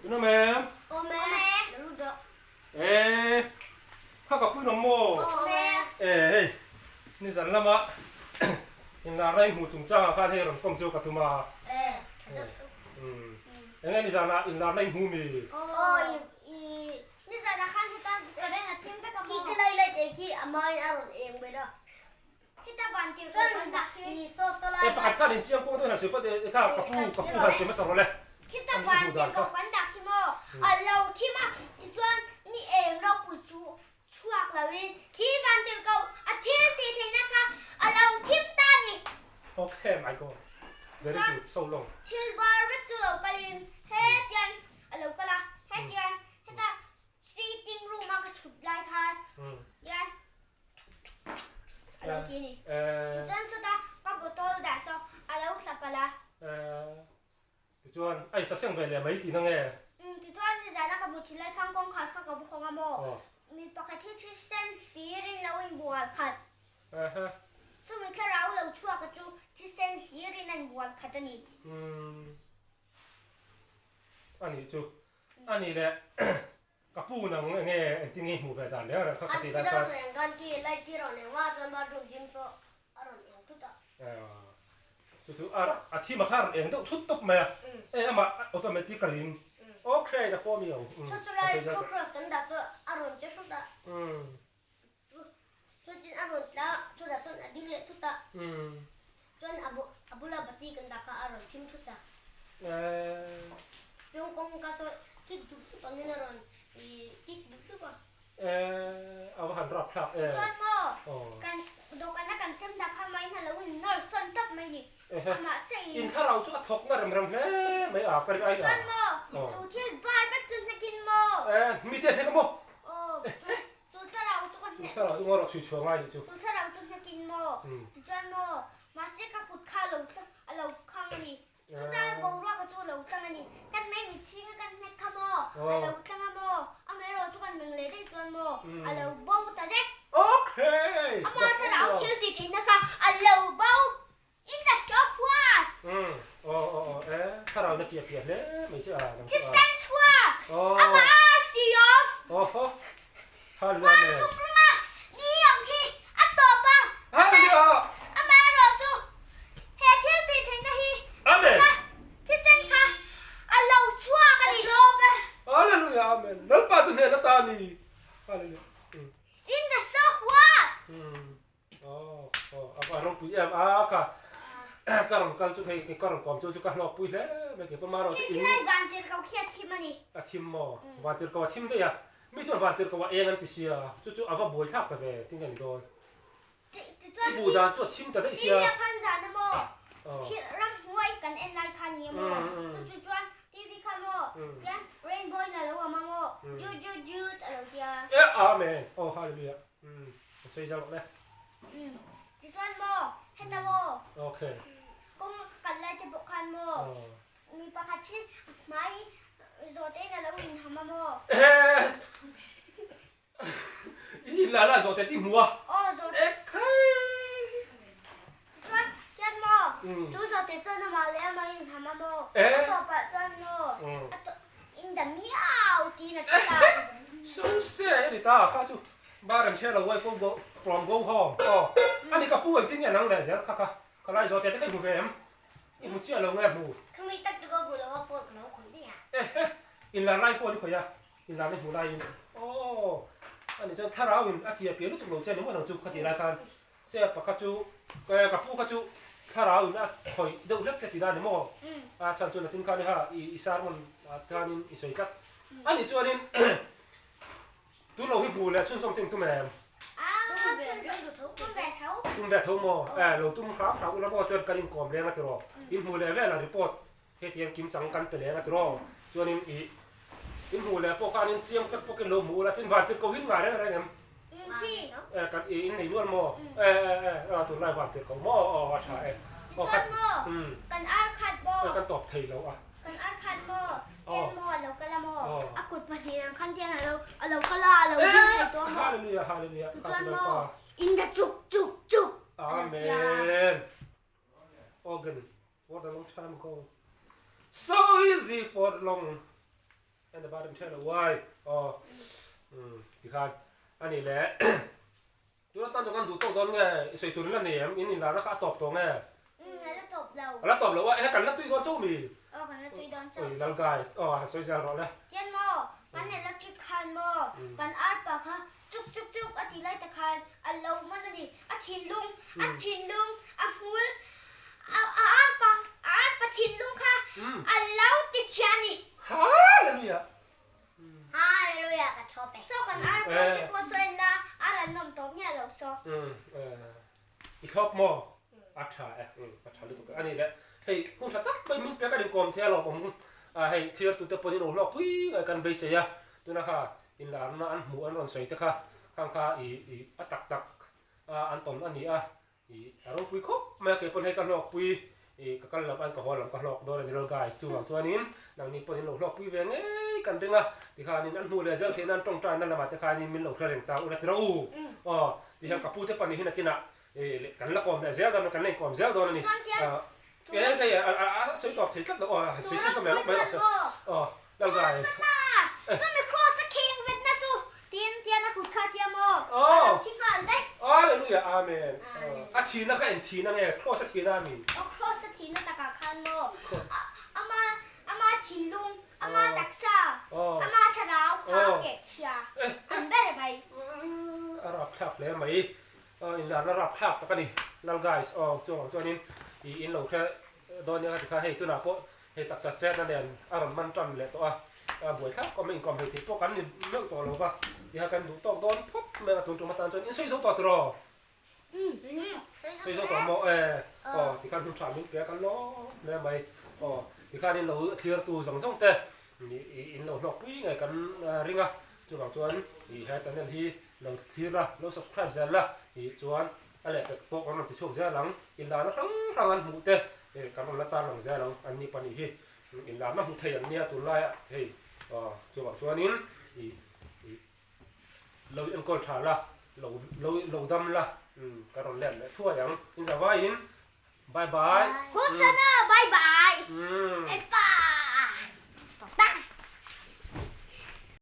Tunawm em? Awm e. Lo lut rawh. E, kha ka pui nawm maw? Awm e. E, hei, nizan lama inlar na inhmuh chungchangah khan hei rawn kawm chu ka tum a. E, tha deuh chu. Umm, enge nizanah inlar na inhmu mi? Aw, i, i, nizanah khan heta current a thim vek a maw? Khi ka lai lai te khi a main a rawn eng ber a. E pakhat khan in chiang pawh deuh han sawi phawt e kha ka pu ka pu han sawi hmasa rawh le. Khita van tir ko kan dah khi maw a lo thim a tichuan ni eng ropui chu chhuak lo in khi van tir ko a thil tih theihna kha a lo thim ta a ni. Okay my god very good so long. Thil var vek chu lo kal in hetian a lo kal a hetian heta sitting room a ka thut lai khan hian A lo ti a ni. Tichuan sawta ka bottle dah saw a lo thla palh a. Tichuan a insaseng ve leh mai tihna nge? Umm tichuan nizana ka muthilh lai khan kawngkhar kha ka va hawng a maw? Mi pakhat hi thisen hlir in lo inbual khat. Chumi thlarau lo chhuak a chu thisen hlir in a inbual khat a ni. Umm a nih chu. A nih leh. Ka pu nang enge engtin nge i hmuh ve dan reng reng kha ka ti lai khan. Reng khan ki light ki rawn eng a chuan bathroom gym saw a rawn eng thut a. Chu chu a a thim a kha a rawn eng deuh thut tawp mai a. E amah automatically in okay the form i ang. Chu chu lai cockroach kan dah saw a rawn che hrut a. Chutin a rawn tla a chutah chuan a ding leh thut a. Chuan a a bula bati kan dah kha a rawn thim thut a. Chuan kawngka saw kik dup dup angin a rawn ih kik dup dup a. A va han rap thlak em. Chuan maw kan dawhkana kan chem dah kha main a lo in nawr sawn tawp mai ni. Amah chiah in. In thlarau chu a thawk na rem rem hle mai a ka ri ai a. Chuan maw chu thil var vek chu hnekin maw. Mite hnek a maw. Aw Chu thlarau chu ka hneh. Chu thlarau chu ngaw rawh chhui chhuah ngai nih chu. Chu thlarau chu hnekin maw? Tichuan maw? Mahse ka kut kha a lo a lo khang a ni. Chuta boruak chu a lo tlang a ni. Kan mei mitchhing a kan hnek kha maw? A lo tlang a maw? Amaherawh chu kan meng leh daih chuan maw? A lo bo ta dek. Okay! Ama thlarau thil tih theihna kha a lo bo in the show what? Umm aw aw aw e thlarau na chiah piah hle mai che a nang chu a. Thisen chhuak amah a si of. Aw ho Hallelujah Amen. Van chung runga ni ang khi a tawp a. Hallelujah. Amaherawh chu he thil tih theihna hi Amen. ka thisen kha a lo chhuak a ni. Hallelujah Amen. Lalpa chu hnehna ta a ni. Hallelujah. In the show what? Umm. Aw aw a va ropui em a ka ka rawn kal chu hei ka rawn kawm chu chu ka hlawk pui hle mai ke pawh rawh chu in Khi van tir ko khi a thim a ni. A thim maw? Van tir ko a thim daih a mi chuan van tir ko a eng an ti sia chu chu a va buai thlak ta ve tinge ni dawn. Tichuan I buh dan chu a thim ta daih sia. TV ah khan zan a maw thil ramhnuai kan en lai kha ni a maw chu chu chuan TV kha maw tian rainbow in a lo awm a maw jut jut jut a lo tia. E amen aw hallelujah. Umm ka sawi zau le. Umm tichuan maw heta maw. Okay. Kawng ka kal lai te pawh khan maw mi pakhat hi a hmai zawh te in a lo inham a maw. Ehe i in la la zawh te ti hmu a. Aw zawh. Ekhai. Tichuan hian maw chu zawh te chuan amah leh amah a inham a maw. A tawpah chuan maw a tawp in da miau tiin a thi ta. So se a ni ta kha chu bar an ṭhian lo wife go from go home aw a ni ka pu engtin nge nang leh zel kha kha ka lai zawh te te kha i hmu ve em i hmu chiah lo nge hmu. Khami tak chu ka hmu lo a phone ka lo khawih daih a. Ehe in lar lai phone i khawih a in lar na hmu laiin aw a ni chuan thlarau in a chiah piah lutuk lo che ni maw nang chu kha tih lai khan Che pakhat chu ka pu kha chu thlarau in a khawih deuh hlek che tih a ni maw? A chhan chuan a chin khan i ha i sermon ah khanin i sawi tlat. A nih chuanin tun lo hi hmu leh chhunzawm te in tum em? Tum ve tho maw? E lo tum hram hram ula maw chuan kan inkawm leng a tiraw? In hmu leh vel a report hetiang kim chang kan pe leng a tiraw? Chuanin i in hmuh leh pawh khanin chiang fek fawkin lo hmu ula chuan vantir ko hin ngai reng reng em? E kan i in nei nual maw? E e e a tunlai vantir ko maw aw a tha e. Aw khat maw? Kan ar khat maw? E kan tawp thei lo a. Kan ar khat maw? Ken maw a lo kal a maw? A kut pahnih ang khan tian a lo a lo kal a a lo ding thei tawh a maw? Hallelujah hallelujah Chuan maw in the chuk chuk chuk a lo tia. Amen. Organ for the long time ago. So easy for the long. And about in ṭheh lo uai. Aw. Umm tikhan a nih le tuna tan chu kan duh tawk dawn nge i sawi tur in la nei em? In inlarna kha a tawp tawh nge? Umm a la tawp lo. A la tawp lo a, ehe kan la tui dawn chauh mi? Aw kan la tui dawn chauh. Oi lal guys, aw han sawi zel rawh le. Tian maw, kan electric khan maw, kan arpa kha chuk chuk chuk a tih lai ta khan a lo man a ni. A thinlung, a thinlung, a hmul, a arpa, a arpa thinlung kha a lo ti chhia a ni. Hallelujah! Hallelujah ka thlawp e. Saw kan arpa te pawh saw en la, a ran nawm tawp miah lo saw. I thlawp maw? A tha e, a tha lutuk e. A nih le, hei hun tha tak mai min pek a inkawm thei alawm awm hei thirtute pawhin in hlawk pui ngai kan beisei a, tuna kha inlarna an hmuh an rawn sawi te kha khang kha i i a tak tak a an tawn a ni a, i a ropui khawp mai a keipawn hei ka hlawkpui i ka kal lam an ka haw lam ka hlawk dawn a ni lo guys chuvang chuanin nangni pawhin in lo hlawkpui ve ngei kan ring a tikhanin an hmuh leh zel theih nan tawngtaina lamah te khanin min lo hre reng ta ula tiraw u aw tihian ka pute pahnih hi nakinah I kan la kawm leh zel dawn a, kan la inkawm zel dawn a ni. E hei a sawi tawp thei tlat lo aw, sawi chhun chawm leh lawk mai rawh se. Aw lal guys. Chumi cross a kheng vetna chu tin tian a kut kha tia maw? A lo thi nghal daih. Hallelujah Amen. A thihna kha eng thihna nge? Cross a thihna a mi? Aw cross a thihna takah khan maw? Ama ama thinlung, ama taksa, ama thlarau kha kehchhia an ber mai. A rapthlak hle mai. Aw inlarna rapthlak tak a ni lal guys aw chuang ang chuanin ih in lo hre dawn nia ka ti kha hei tunah pawh hei taksa chetna nen a rawn man tan leh tawh a a buaithlak kawm a inkawm hei thei pawh kan ni meuh tawh lo va tiha kan duh tawk dawn phawt mai a tun tum atan chuan in sawi zo tawh tiraw sawi zo tawh maw e aw tikhan hun tha min pe a kan lawm hle mai aw tikhan in lo thlir tu zawng zawng te in lo hlawk pui ngei kan ring a chuvang chuan ih he channel hi Lo thlir la, lo subscribe zel la tih chuan a lehpek pawh kan rawn ti chhuak zel ang. Inlarna hrang hrang an hmuh te kan rawn la tar lang zel ang. An ni pahnih hi inlarna hmu thei an nia tunlaiah hei chuvang chuanin ih ih lo enkawl tha la, lo lo lo dam la kan rawn let leh thuai ang. Inzavaiin bye bye. Hosanna bye bye.